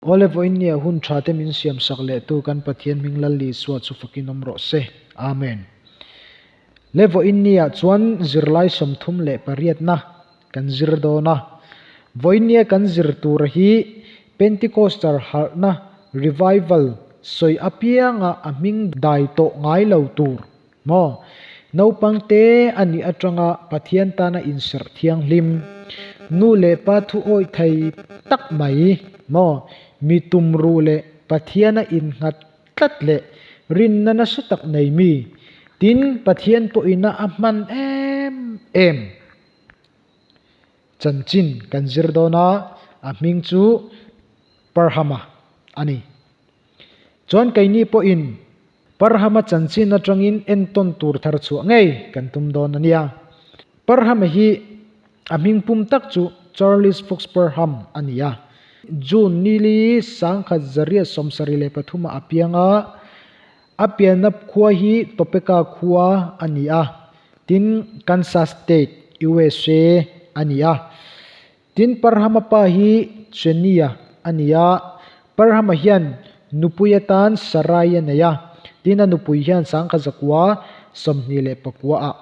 Awle vawiin nia hun tha te min siam sak leh tu kan Pathian hming Lal Isua chu fakin awm rawh se. Amen. Le vawiin nia chuan zirlai 38na kan zir dawn a. Vawiin nia kan zir tur hi Pentecostal harhna, revival, sawi apianga a hming dai tawh ngai lo tur maw? Naupang te a nih atanga Pathian tana inserh thianghlim, nu leh pa thu awih thei tak mai maw? Mi tumruh leh Pathiana innghat tlat leh rinna nasa tak nei mi, tin Pathian pawhina a hman em em. Chanchin kan zir dawn a, a hming chu Parhama a ni. Chuan keini pawhin Parhama chanchin atangin entawn tur thar chhuah ngei kan tum dawn a nia. Parhama hi a hming pum tak chu Charles Fox Parham a ni a. June nili 1973 ah a piang a, a pianna khua hi Topeka khua a ni a. Tin, Kansas State, USA a ni a. Tin, Parhama pa hi Chenia a ni a. Parhama hian nupui atan Sarai a nei a. Tin, a nupui hian 1929 ah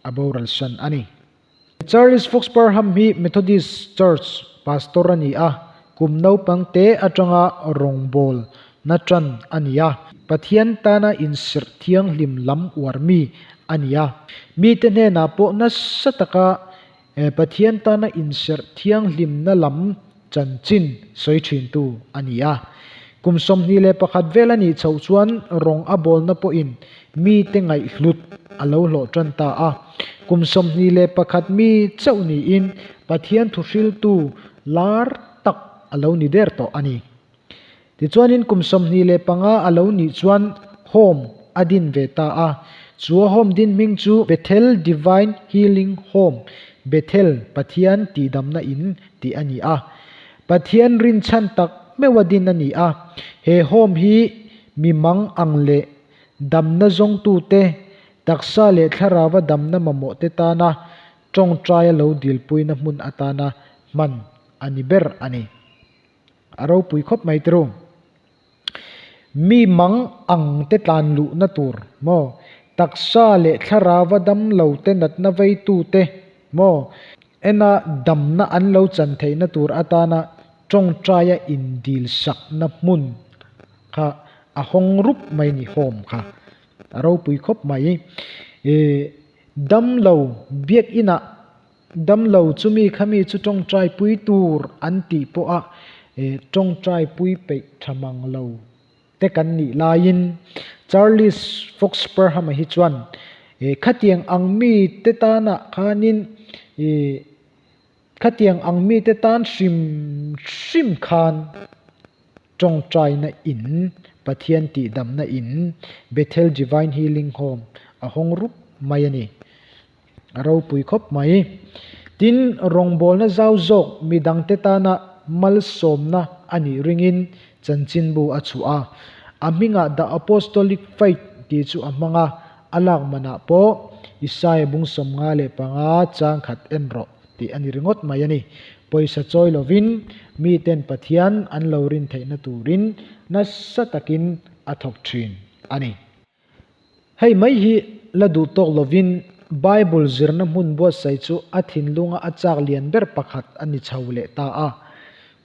a boral san a ni. Charles Fox Parham hi Methodist Church pastor a ni a, kum naupang te atanga rawngbawlna tan a ni a. Pathian tana inserh thianghlim lam uar mi a ni a. Mite hnenah pawh nasa taka Pathian tana inserh thianghlimna lam chanchin sawi thintu a ni a. Kum 21 vel a nih chhoh chuan rawng a bawlna pawhin mite ngaihhlut a lo hlawh tan ta a. Kum 21 mi chauh niin Pathian thuhriltu lar tak a lo ni der tawh a ni. Tichuanin kum 25 a lo nih chuan home a din ve ta a. Chu a home din hming chu Bethel Divine Healing Home, Bethel Pathian tihdamna in tih a ni a. Pathian rinchhan tak meuh a din a ni a. He home hi mi mang ang leh damna zawngtute, taksa leh thlarauva damna mamawh te tana tawngtaia lo dilpuina hmun atana hman a ni ber a ni. A ropui khawp mai tiro. Mi mang ang te tlan luhna tur maw? Taksa leh thlarauva dam lo te natna veitu te maw? Ena damna an lo chan theihna tur atana tawngtaia indil sakna hmun kha a hawng rup mai ni home kha. A ropui khawp mai. Dam lo biakinah Damlo chumi khami chu tawngtai pui tur an tih pawha tawngtai pui peih tha mang lo te kan nih laiin Charles Fox Parham-a hi chuan khatiang ang mi te tanah khanin khatiang ang mi te tan hrim hrim khan tawngtaina in Pathian tihdamna in Bethel Divine Healing Home a hawng rup mai a ni. A ropui khawp mai. Tin, rawngbawlna zau zawk midangte tana malsawmna a nih ringin chanchinbu a chhuah a. A hmingah The Apostolic Faith tih chu a hmang a, a lak manah pawh Isaia bung 55 chang khat en rawh tih a ni ringawt mai a ni. Pawisa chawi lovin miten Pathian an lo rin theihna turin nasa takin a thawk thin a ni. Hei mai hi la duh tawk lovin Bible zirna hmun buatsaih chu a thinlunga a chak lian ber pakhat a ni chho leh ta a.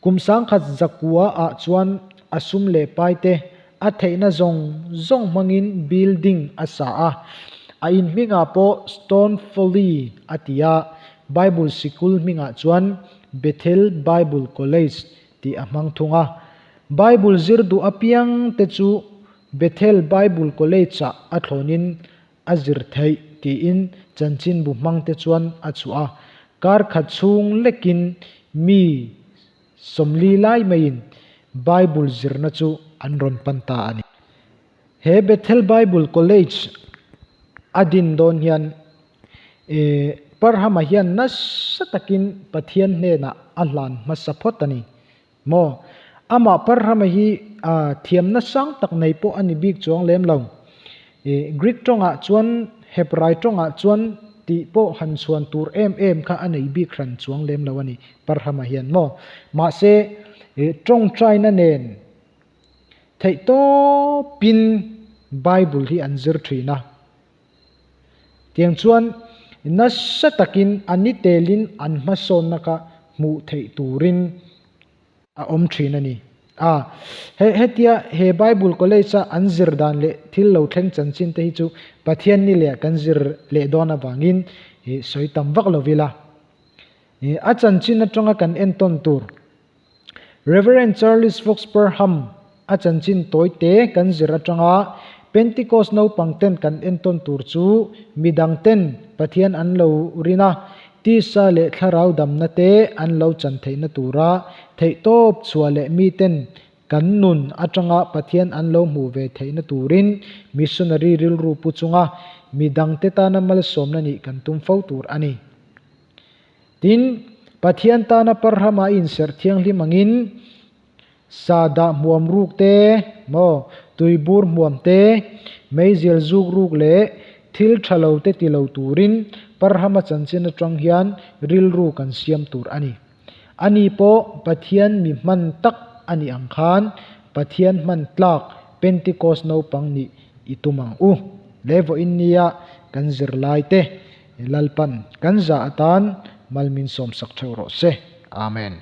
Kum 1900 ah chuan a sum leh pai te a theihna zawng zawng hmangin building a sa a. A in hmingah pawh Stone Folly a ti a, Bible sikul hmingah chuan Bethel Bible College tih a hmang thung a. Bible zir duh apiang te chu Bethel Bible College-ah a thlawnin a zir theih tiin chanchinbu hmangte chuan a chhuah a. Kar khat chhung lekin mi 40 lai maiin Bible zirna chu an rawn pan ta a ni. He Bethel Bible College a din dawn hian Parham-a hian nasa takin Pathian hnenah a hlan hmasa phawt a ni. Maw? Amah Parhama hi a thiamna sang tak nei pawh a ni bik chuang lem lo. I Greek tawngah chuan Hebrai tawngah chuan tih pawh han chhuan tur em em kha a nei bik hran chuang lem lo a ni Parhama hian maw? Mahse, Tawngtaina nen theihtawpin Bible hi an zir thin a. Tiang chuan nasa takin a ni telin an hmasawnna kha hmuh theih turin a awm thin a ni. A, he hetia he Bible College a an zir dan leh thil lo thleng chanchin te hi chu Pathian ni leh kan zir leh dawn avangin sawi tam vak lo ila. A chanchin atanga kan entawn tur Rev. Charles Fox Parham a chanchin tawi te kan zir atanga Pentecost naupang ten kan entawn tur chu midang ten Pathian an lo rin a, tisa leh thlarau damna te an lo chan theihna tura theihtawp chhuah leh mi ten kan nun atanga Pathian an lo hmuh ve theihna turin missionary rilru pu chunga midang te tana malsawmna nih kan tum fo tur a ni. Tin, Pathian tana Parhama a inserh thianghlim angin sa dah hmuam ruk te, maw, tuibur hmuam te, meizial zuk ruk leh thil tha lo te ti lo turin Parhama chanchin atang hian rilru kan siam tur a ni. Ani pawh Pathian mi hman tak a nih ang khan Pathian hman tlak Pentecost naupang nih i tum ang u. Le vawiin nia kan zirlai te Lalpan kan zah atan mal min sawmsak theuh rawh se. Amen.